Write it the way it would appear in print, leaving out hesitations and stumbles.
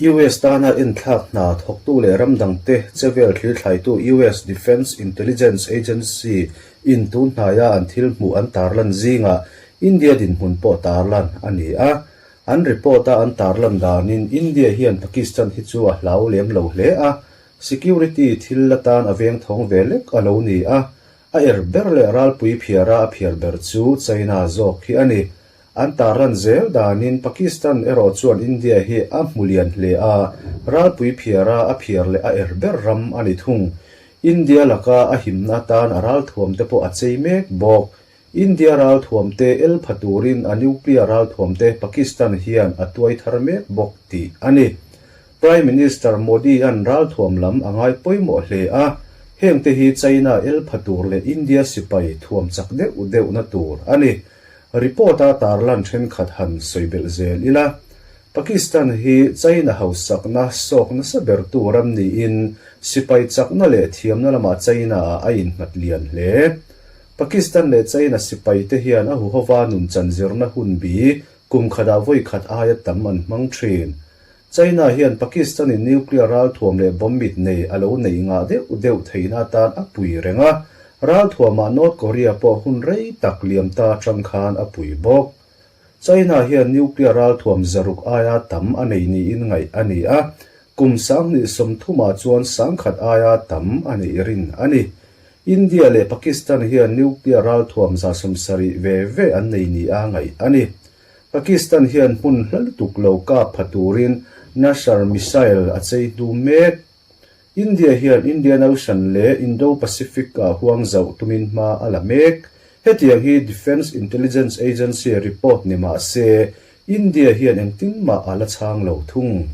US tana enthlak hna thawktu leh ram dangte chevel thilthlaitu US Defense Intelligence Agency in tun hnaia an thil hmuh an tarlan zingah India dinhmun pawh tarlan a ni a. An report-a an tarlan danin India hian Pakistan hi chu a hlau lem lo hle a, security thil la tan a vengthawng ve lek a lo ni a. A er ber leh ralpui phiara a phiar ber chu China zawk hi a ni. An tarlan zel danin Pakistan erawh chuan India hi a hmu lian hle a, ralpui phiara a phiar leh a er ber ram a ni thung. India laka a himna atan a ralthuamte pawh a chei mek bawk. India ralthuamte el pha turin a nuclear ralthuamte Pakistan hian a tuai thar mek bawk tih a ni. Prime Minister Modi-a'n ralthuam lam a ngai pawimawh hle a, hengte hi China el pha tur leh India sipai thuam chak deuh deuhna tur a ni. Report-a tarlan thenkhat han sawi belh zel ila, Pakistan hi China hausakna sawk nasa bertu ram niin sipai chakna leh thiamna lamah China-ah a innghat lian hle. Pakistan leh China sipaite hian a huhova nunchan zirna hun bi kum khatah vawi khat aia tam an hmang thin. China hian Pakistan-in nuclear ralthuam leh bomb mit nei a lo neih ngah deuh deuh theihna atan a pui reng a, ralthuamah North Korea pawh hun rei tak liam ta atang khan a pui bawk. China hian nuclear ralthuam zaruk aia tam a nei niin ngaih a ni a, kum 2030 ah chuan 10,000 aia tam a neih rin a ni. India leh Pakistan hian nuclear ralthuam 70 ve ve an nei nia ngaih a ni. Pakistan hian hmun hla lutuk lo kap pha turin Nasr missile a chei hnu mek. India hian Indian Ocean leh Indo-Pacific-ah huang zauh tumin hma a la mek. Hetiang hi Defence Intelligence Agency report ni mah se, India hian engtin mah a la chhang lo thung.